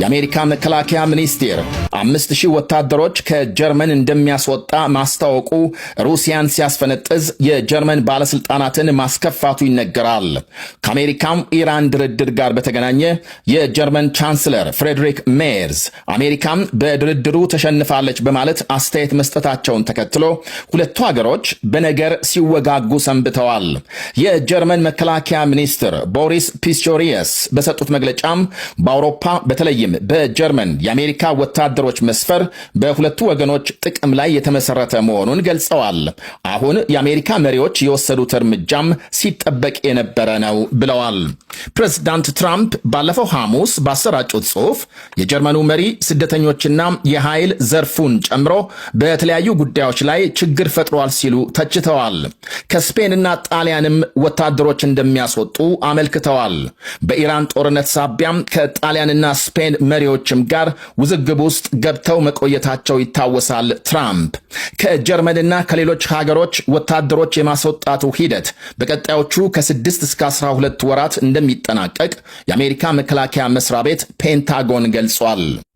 የአሜሪካ መከላከያ ሚኒስቴር 5,000 ወታደሮች ከጀርመን እንደሚያስወጣ ማስታወቁ ሩሲያን ሲያስፈነጥዝ የጀርመን ባለስልጣናትን ማስከፋቱ ይነገራል። ከአሜሪካም ኢራን ድርድር ጋር በተገናኘ የጀርመን ቻንስለር ፍሬድሪክ ሜርዝ አሜሪካም በድርድሩ ተሸንፋለች በማለት አስተያየት መስጠታቸውን ተከትሎ ሁለቱ ሀገሮች በነገር ሲወጋጉ ሰንብተዋል። የጀርመን መከላከያ ሚኒስትር ቦሪስ ፒስቶሪየስ በሰጡት መግለጫም በአውሮፓ በተለይም በጀርመን የአሜሪካ ወታደሮች መስፈር በሁለቱ ወገኖች ጥቅም ላይ የተመሰረተ መሆኑን ገልጸዋል። አሁን የአሜሪካ መሪዎች የወሰዱት እርምጃም ሲጠበቅ የነበረ ነው ብለዋል። ፕሬዚዳንት ትራምፕ ባለፈው ሐሙስ ባሰራጩት ጽሑፍ የጀርመኑ መሪ ስደተኞችና የኃይል ዘርፉን ጨምሮ በተለያዩ ጉዳዮች ላይ ችግር ፈጥሯል ሲሉ ተችተዋል። ከስፔንና ጣሊያንም ወታደሮች እንደሚያስወጡ አመልክተዋል። በኢራን ጦርነት ሳቢያም ከጣሊያንና ስፔን መሪዎችም ጋር ውዝግብ ውስጥ ገብተው መቆየታቸው ይታወሳል። ትራምፕ ከጀርመንና ከሌሎች ሀገሮች ወታደሮች የማስወጣቱ ሂደት በቀጣዮቹ ከ6 እስከ 12 ወራት እንደሚጠናቀቅ የአሜሪካ መከላከያ መስሪያ ቤት ፔንታጎን ገልጿል።